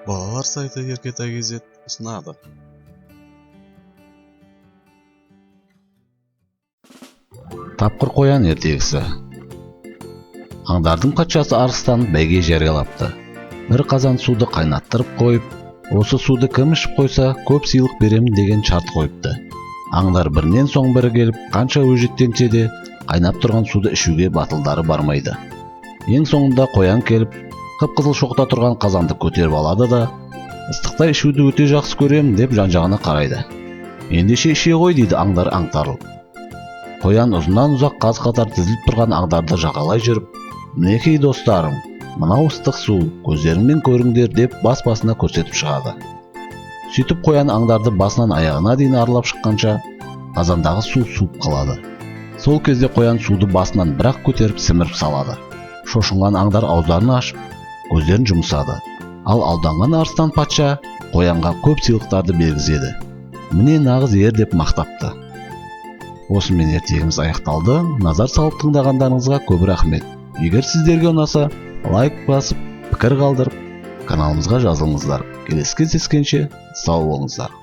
Балалар сайты Еркетай KZ ұсынады. Тапқыр қоян ертегісі. Аңдардың патшасы арыстан бәйге жариялапты. Бір қазан суды қайнаттырып қойып, осы суды кім ішіп қойса, көп сыйлық беремін деген шарт қойыпты. Аңдар бірінен соң бірі келіп, қанша өжеттенсе де, қайнап тұрған суды ішуге батылдары бармайды. Ең соңында қоян келіп, қып-қызыл шоқта тұрған қазанды көтеріп алады да, ыстықта ішуді өте жақсы көремін деп жан-жағына қарайды. Ендеше іше ғой, дейді аңдар аңтарылып. Қоян ұзыннан ұзақ қаз қатар тізіліп тұрған аңдарды жағалай жүріп, мінекей достарым, мынау ыстық су, көздеріңмен көріңдер деп бас-басына көрсетіп шығады. Сөйтіп қоян аңдарды басынан аяғына дейін аралап шыққанша қазандағы су суып қалады. Сол кезде қоян суды басынан бірақ көтеріп сіміріп салады. Шошынған аңдар ауыздарын ашып, көздерін жұмсады. Ал алданған арыстан патша қоянға көп сыйлықтарды бергізеді. Міне нағыз ер деп мақтапты. Осымен ертегіміз аяқталды. Назар салып тыңдағандарыңызға көп рахмет. Егер сіздерге ұнаса, лайк басып, пікір қалдырып, каналымызға жазылыңыздар. Келесі кездескенше сау болыңыздар.